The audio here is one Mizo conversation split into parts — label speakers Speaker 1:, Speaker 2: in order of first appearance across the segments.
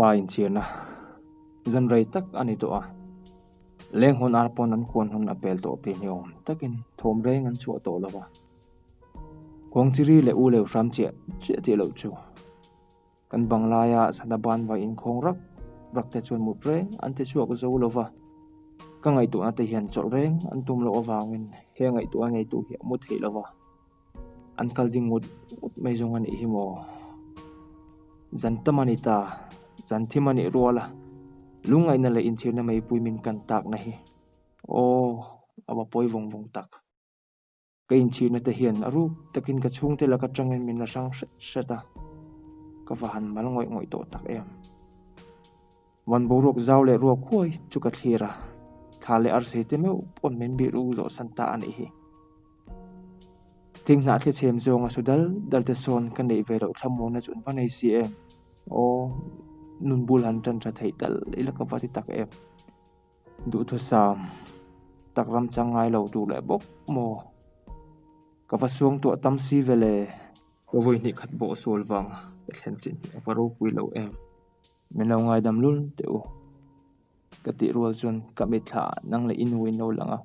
Speaker 1: Pa inchhirna zan rei tak a ni tawh a, lenghawn ar pawn an khuan hun a pel tawh tih ni awm takin thawm reng an chhuah tawh lo va. Kawngchiri leh u leu hram chiah chiah tih loh chu kan bang laia sana ban vai inkhawng rak rak te chuan mut reng an ti chhuak zo lo va, ka ngaihtuahna te hian chawlh reng an tum loh avangin he ngaihtuah neitu hi a mu theih lo va. An kal ding ngut ngut mai zawng a nih hi maw? Zan tam a ni ta, zan thim a nih rual a, lungngaihna leh inchhirna meipui min kan takna hi aw a va pawi vawng vawng tak. Ka inchhirna te hian a ruk takin ka chhungte laka tangin min la hrang hret hret a, ka va han mal ngawih ngawih tawh tak em. Van boruak zau leh ruak huai chu ka thlir a, thla leh arsei te meuh pawn min bih ru zawh san ta a nih hi. Thing hnah thli chhem zawnga su dal dal te sawn ka neih ve loh thlamuanna chu an va nei si em? Aw, nun bul han tan tha theih tal ila ka va ti tak em? Duhthusam tak ram chang ngai lo tur leh bawk maw? Ka va suangtuah tam si ve le. Ka vawi hnih khat bawh sual vang ka thlen chin hi a va ropui lo em? Min lo ngaidam lul teh u. Ka tih rual chuan ka mitthla ah nang leh i nu in lo lang a.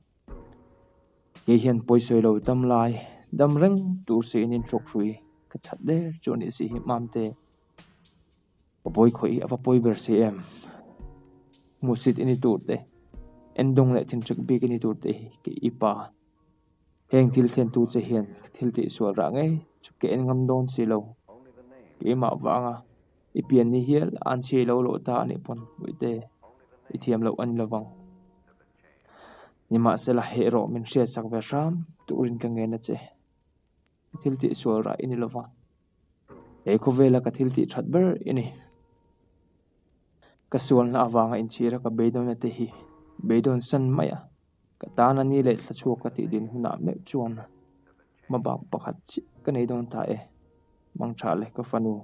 Speaker 1: Kei hian pawisawi lo dam lai dam reng tur si in inhrawk hrui ka chhat der chu a nih si hi Mamte. Ka pawi khawih hi a va pawi ber si em? Hmuhsit i ni tur te, endawng leh thinhrik bik i ni tur te hi kei i pa. Heng thil thlentu che hian ka thil tihsual rah ngei chu ka en ngam dawn si lo. Keimah vanga i pian ni hial a an chhiai lo lawh ta a nih pawn Puite i thiam loh a ni lovang. Nimahsela heh rawh min hriatsak ve hram turin ka ngen a che. Ka thil tihsual rah i ni lova, he khawvela ka thil tih that ber i ni. Ka sualna avanga inchhira ka beidawnna te hi beidawn san mai a, ka tan a ni leh thla chhuak ka tih din hunah meuh chuan hmabak pakhat chiah ka nei dawn ta e, mangtha le ka fanu.